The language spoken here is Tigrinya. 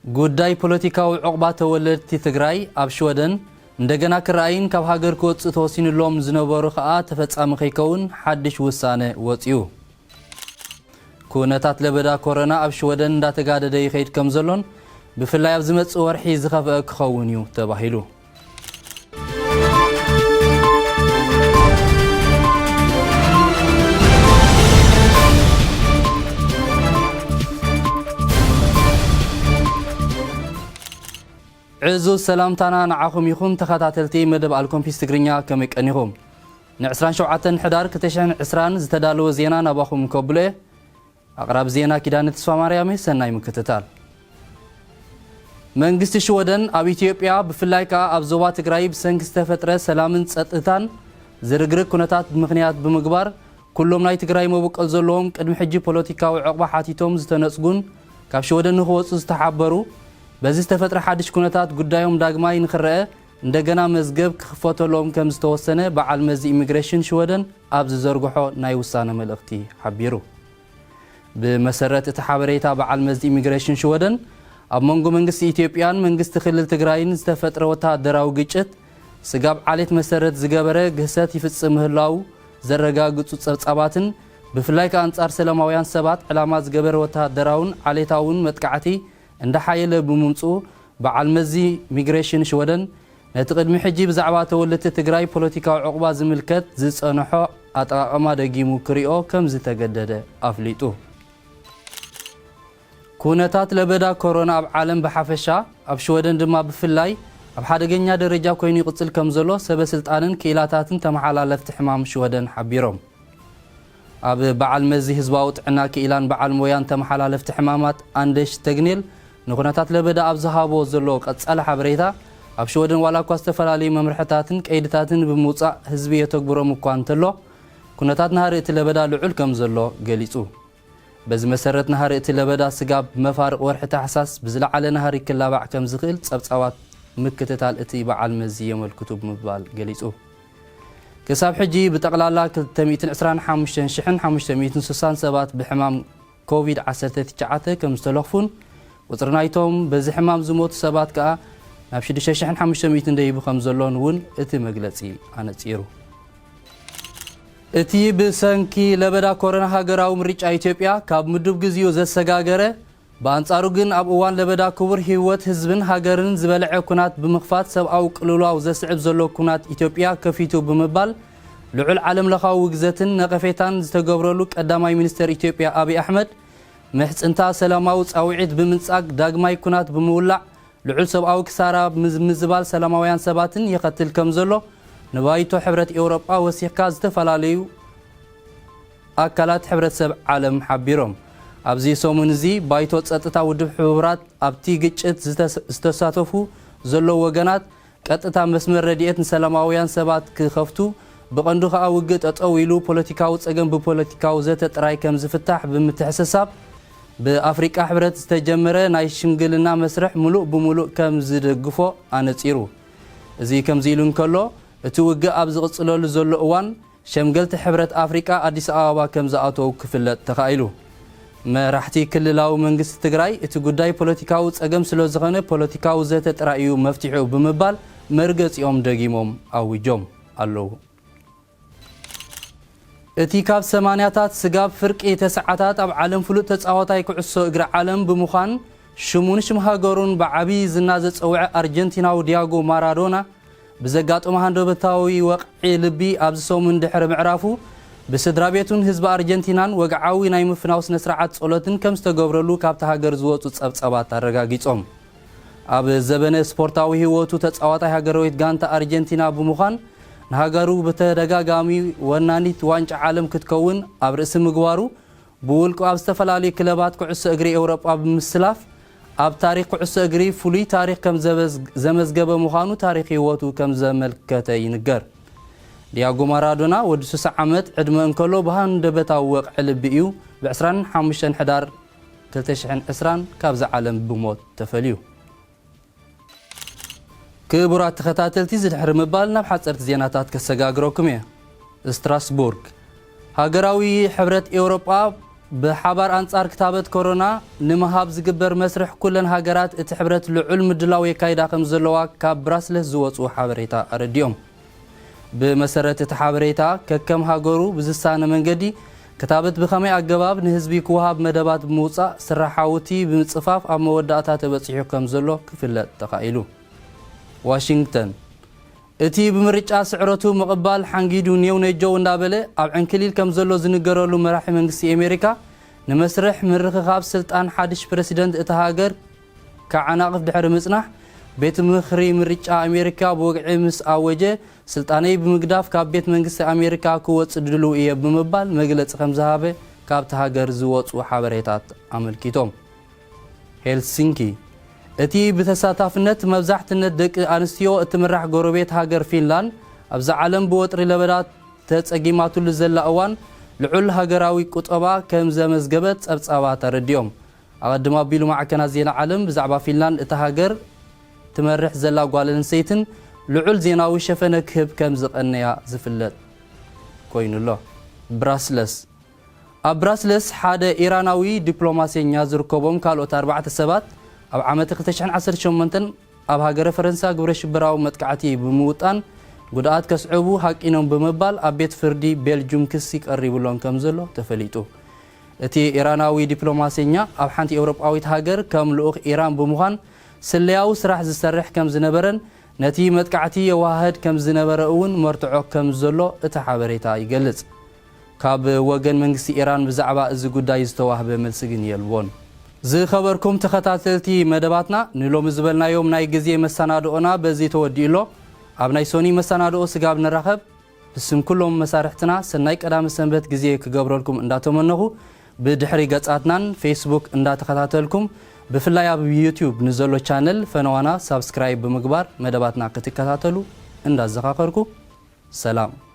ጉዳይ ፖለቲካዊ ዕቑባ ተወለድቲ ትግራይ ኣብ ሽወደን እንደገና ክረኣይን ካብ ሃገር ክወፅኡ ተወሲኑሎም ዝነበሩ ከኣ ተፈጻሚ ከይከውን ሓድሽ ውሳነ ወጺኡ። ኩነታት ለበዳ ኮሮና ኣብ ሽወደን እንዳተጋደደ ይኸይድ ከም ዘሎን ብፍላይ ኣብ ዝመጽእ ወርሒ ዝኸፍአ ክኸውን እዩ ተባሂሉ። ዕዙዝ ሰላምታና ንዓኹም ይኹን ተኸታተልቲ መደብ ኣልኮምፒስ ትግርኛ፣ ከመይ ቀኒኹም? ን27 ሕዳር ክልተ ሽሕን ዕስራን ዝተዳለወ ዜና ናባኹም ከብሎ እየ። ኣቕራቢ ዜና ኪዳነ ተስፋ ማርያም እየ። ሰናይ ምክትታል። መንግስቲ ሽወደን ኣብ ኢትዮጵያ ብፍላይ ከኣ ኣብ ዞባ ትግራይ ብሰንኪ ዝተፈጥረ ሰላምን ጸጥታን ዝርግርግ ኩነታት ምኽንያት ብምግባር ኩሎም ናይ ትግራይ መበቆል ዘለዎም ቅድሚ ሕጂ ፖለቲካዊ ዕቑባ ሓቲቶም ዝተነጽጉን ካብ ሽወደን ንኽወጹ ዝተሓበሩ በዚ ዝተፈጥረ ሓድሽ ኩነታት ጉዳዮም ዳግማይ ንኽረአ እንደገና መዝገብ ክኽፈተሎም ከም ዝተወሰነ በዓል መዚ ኢሚግሬሽን ሽወደን ኣብ ዝዘርግሖ ናይ ውሳነ መልእኽቲ ሓቢሩ። ብመሰረት እቲ ሓበሬታ በዓል መዚ ኢሚግሬሽን ሽወደን ኣብ መንጎ መንግስቲ ኢትዮጵያን መንግስቲ ክልል ትግራይን ዝተፈጥረ ወታደራዊ ግጭት ስጋብ ዓሌት መሰረት ዝገበረ ግህሰት ይፍጽም ምህላው ዘረጋግጹ ጸብጻባትን ብፍላይ ከኣ ኣንጻር ሰላማውያን ሰባት ዕላማ ዝገበረ ወታደራውን ዓሌታውን መጥቃዕቲ እንዳሓየለ ብምምጽኡ በዓል መዚ ሚግሬሽን ሽወደን ነቲ ቅድሚ ሕጂ ብዛዕባ ተወለድቲ ትግራይ ፖለቲካዊ ዕቑባ ዝምልከት ዝጸንሖ ኣጠቓቕማ ደጊሙ ክሪኦ ከም ዝተገደደ ኣፍሊጡ። ኩነታት ለበዳ ኮሮና ኣብ ዓለም ብሓፈሻ ኣብ ሽወደን ድማ ብፍላይ ኣብ ሓደገኛ ደረጃ ኮይኑ ይቕጽል ከም ዘሎ ሰበ ስልጣንን ክኢላታትን ተመሓላለፍቲ ሕማም ሽወደን ሓቢሮም። ኣብ በዓል መዚ ህዝባዊ ጥዕና ክኢላን በዓል ሞያን ተመሓላለፍቲ ሕማማት ኣንደሽ ተግኔል ንኩነታት ለበዳ ኣብ ዝሃቦ ዘሎ ቀጻሊ ሓበሬታ ኣብ ሽወደን ዋላ እኳ ዝተፈላለዩ መምርሕታትን ቀይድታትን ብምውጻእ ህዝቢ የተግብሮም እኳ እንተሎ ኩነታት ናህሪ እቲ ለበዳ ልዑል ከም ዘሎ ገሊጹ። በዚ መሰረት ናህሪ እቲ ለበዳ ስጋብ መፋርቕ ወርሒ ታሕሳስ ብዝለዓለ ናህሪ ክላባዕ ከም ዝኽእል ጸብጻባት ምክትታል እቲ በዓል መዚ የመልክቱ ብምባል ገሊጹ። ክሳብ ሕጂ ብጠቕላላ ክልተ ሚእትን ዕስራን ሓሙሽተን ሽሕን ሓሙሽተ ሚእትን ስሳን ሰባት ብሕማም ኮቪድ ዓሰርተ ትሽዓተ ከም ዝተለኽፉን ቁጽሪ ናይቶም በዚ ሕማም ዝሞቱ ሰባት ከኣ ናብ ሽዱሽተ ሽሕን ሓሙሽተ ሚእትን ደይቡ ከም ዘሎን እውን እቲ መግለጺ ኣነጺሩ። እቲ ብሰንኪ ለበዳ ኮሮና ሃገራዊ ምርጫ ኢትዮጵያ ካብ ምዱብ ግዚኡ ዘሰጋገረ፣ ብኣንጻሩ ግን ኣብ እዋን ለበዳ ክቡር ህይወት ህዝብን ሃገርን ዝበልዐ ኩናት ብምኽፋት ሰብኣዊ ቅልውላው ዘስዕብ ዘሎ ኩናት ኢትዮጵያ ከፊቱ ብምባል ልዑል ዓለምለኻዊ ውግዘትን ነቐፌታን ዝተገብረሉ ቀዳማይ ሚኒስተር ኢትዮጵያ ኣብይ ኣሕመድ፣ ምሕጽንታ ሰላማዊ ጻውዒት ብምንጻግ ዳግማይ ኩናት ብምውላዕ ልዑል ሰብኣዊ ክሳራ ምዝ-፣ ምዝባል ሰላማውያን ሰባትን የኸትል ከም ዘሎ ንባይቶ ሕብረት ኤውሮጳ ወሲኽካ ዝተፈላለዩ ኣካላት ሕብረተሰብ ዓለም ሓቢሮም። ኣብዚ ሰሙን እዚ ባይቶ ጸጥታ ውድብ ሕቡራት ኣብቲ ግጭት ዝተስ-፣ ዝተሳተፉ ዘለዉ ወገናት ቀጥታ መስመር ረድኤት ንሰላማውያን ሰባት ክኸፍቱ፣ ብቐንዱ ከኣ ውግእ ጠጠው ኢሉ ፖለቲካዊ ጸገም ብፖለቲካዊ ዘተ ጥራይ ከም ዝፍታሕ ብምትሕስሳብ፣ ብኣፍሪቃ ሕብረት ዝተጀመረ ናይ ሽምግልና መስርሕ ምሉእ ብምሉእ ከም ዝድግፎ ኣነጺሩ። እዚ ከምዚ ኢሉ እንከሎ፣ እቲ ውግእ ኣብ ዝቕጽለሉ ዘሎ እዋን፣ ሸምገልቲ ሕብረት ኣፍሪቃ ኣዲስ ኣበባ ከም ዝኣተው ክፍለጥ ተኻኢሉ። መራሕቲ ክልላዊ መንግስቲ ትግራይ፣ እቲ ጉዳይ ፖለቲካዊ ጸገም ስለ ዝኾነ፣ ፖለቲካዊ ዘተ ጥራይ እዩ መፍትሒኡ ብምባል መርገጺኦም ደጊሞም ኣዊጆም ኣለዉ። እቲ ካብ ሰማንያታት ስጋብ ፍርቂ ተስዓታት ኣብ ዓለም ፍሉጥ ተጻዋታይ ኩዕሶ እግሪ ዓለም ብምዃን ሽሙን ሽም ሃገሩን ብዓቢ ዝና ዘጸውዐ ኣርጀንቲናዊ ዲያጎ ማራዶና ብዘጋጠሞ ሃንደበታዊ ወቕዒ ልቢ ኣብዚ ሰሙን ድሕሪ ምዕራፉ ብስድራ ቤቱን ህዝቢ ኣርጀንቲናን ወግዓዊ ናይ ምፍናው ስነ ስርዓት ጸሎትን ከም ዝተገብረሉ ካብታ ሃገር ዝወጹ ጸብጻባት ኣረጋጊጾም። ኣብ ዘበነ ስፖርታዊ ህይወቱ ተጻዋታይ ሃገራዊት ጋንታ ኣርጀንቲና ብምዃን ንሃገሩ ብተደጋጋሚ ወናኒት ዋንጫ ዓለም ክትከውን ኣብ ርእሲ ምግባሩ ብውልቁ ኣብ ዝተፈላለዩ ክለባት ኩዕሶ እግሪ ኤውሮጳ ብምስላፍ ኣብ ታሪኽ ኩዕሶ እግሪ ፍሉይ ታሪኽ ከም ዘበዝ-፣ ዘመዝገበ ምዃኑ ታሪኽ ህይወቱ ከም ዘመልከተ ይንገር። ዲያጎ ማራዶና ወዲ ስሳ ዓመት ዕድመ እንከሎ ብሃንደበታዊ ወቕዒ ልቢ እዩ ብ ዕስራን ሓሙሽተን ሕዳር ክልተ ሽሕን ዕስራን ካብዛ ዓለም ብሞት ተፈልዩ። ክቡራት ተኸታተልቲ፣ ዝድሕሪ ምባል ናብ ሓጸርቲ ዜናታት ከሰጋግረኩም እየ። ስትራስቡርግ፣ ሃገራዊ ሕብረት ኤውሮጳ ብሓባር ኣንጻር ክታበት ኮሮና ንምሃብ ዝግበር መስርሕ ኩለን ሃገራት እቲ ሕብረት ልዑል ምድላው የካይዳ ከም ዘለዋ ካብ ብራስለስ ዝወጹ ሓበሬታ ኣረዲኦም። ብመሰረት እቲ ሓበሬታ ከከም ሃገሩ ብዝሳነ መንገዲ ክታበት ብኸመይ ኣገባብ ንህዝቢ ክወሃብ መደባት ብምውጻእ ስራሓውቲ ብምጽፋፍ ኣብ መወዳእታ ተበጺሑ ከም ዘሎ ክፍለጥ ተኻኢሉ። ዋሽንግተን። እቲ ብምርጫ ስዕረቱ ምቕባል ሓንጊዱ ኔው ነጀው እንዳበለ ኣብ ዕንክሊል ከም ዘሎ ዝንገረሉ መራሒ መንግስቲ ኣሜሪካ ንመስርሕ ምርኽኻብ ስልጣን ሓድሽ ፕረሲደንት እታ ሃገር ከዓናቕፍ ድሕሪ ምጽናሕ ቤት ምኽሪ ምርጫ ኣሜሪካ ብወግዒ ምስ ኣወጀ ስልጣነይ ብምግዳፍ ካብ ቤት መንግስቲ ኣሜሪካ ክወጽእ ድልው እየ ብምባል መግለጺ ከም ዝሃበ ካብቲ ሃገር ዝወጹ ሓበሬታት ኣመልኪቶም። ሄልሲንኪ። እቲ ብተሳታፍነት መብዛሕትነት ደቂ ኣንስትዮ እትምራሕ ጎረቤት ሃገር ፊንላንድ ኣብዛ ዓለም ብወጥሪ ለበዳ ተጸጊማትሉ ዘላ እዋን ልዑል ሃገራዊ ቁጠባ ከም ዘመዝገበት ጸብጻባት ኣረዲኦም። ኣቐድም ኣቢሉ ማዕከናት ዜና ዓለም ብዛዕባ ፊንላንድ እታ ሃገር ትመርሕ ዘላ ጓል ኣንስተይትን ልዑል ዜናዊ ሸፈነ ክህብ ከም ዝቐነያ ዝፍለጥ ኮይኑ ኣሎ። ብራስለስ። ኣብ ብራስለስ ሓደ ኢራናዊ ዲፕሎማሴኛ ዝርከቦም ካልኦት ኣርባዕተ ሰባት ኣብ ዓመት ክልተ ሽሕን ዓሰርተ ሸሞንተን ኣብ ሃገረ ፈረንሳ ግብረ ሽበራዊ መጥቃዕቲ ብምውጣን ጉድኣት ከስዕቡ ሃቂኖም ብምባል ኣብ ቤት ፍርዲ ቤልጁም ክሲ ቀሪቡሎም ከም ዘሎ ተፈሊጡ። እቲ ኢራናዊ ዲፕሎማሴኛ ኣብ ሓንቲ ኤውሮጳዊት ሃገር ከም ልኡኽ ኢራን ብምዃን ስለያዊ ስራሕ ዝሰርሕ ከም ዝነበረን ነቲ መጥቃዕቲ የወሃህድ ከም ዝነበረ እውን መርትዖ ከም ዘሎ እቲ ሓበሬታ ይገልጽ። ካብ ወገን መንግስቲ ኢራን ብዛዕባ እዚ ጉዳይ ዝተዋህበ መልሲ ግን የልቦን። ዝኸበርኩም ተኸታተልቲ መደባትና፣ ንሎሚ ዝበልናዮም ናይ ግዜ መሰናድኦና በዚ ተወዲኡ ኣሎ። ኣብ ናይ ሶኒ መሰናድኦ ስጋብ ንራኸብ፣ ብስም ኩሎም መሳርሕትና ሰናይ ቀዳመ ሰንበት ግዜ ክገብረልኩም እንዳተመነኹ፣ ብድሕሪ ገጻትናን ፌስቡክ እንዳተኸታተልኩም፣ ብፍላይ ኣብ ዩቱብ ንዘሎ ቻነል ፈነዋና ሳብስክራይብ ብምግባር መደባትና ክትከታተሉ እንዳዘኻኸርኩ፣ ሰላም።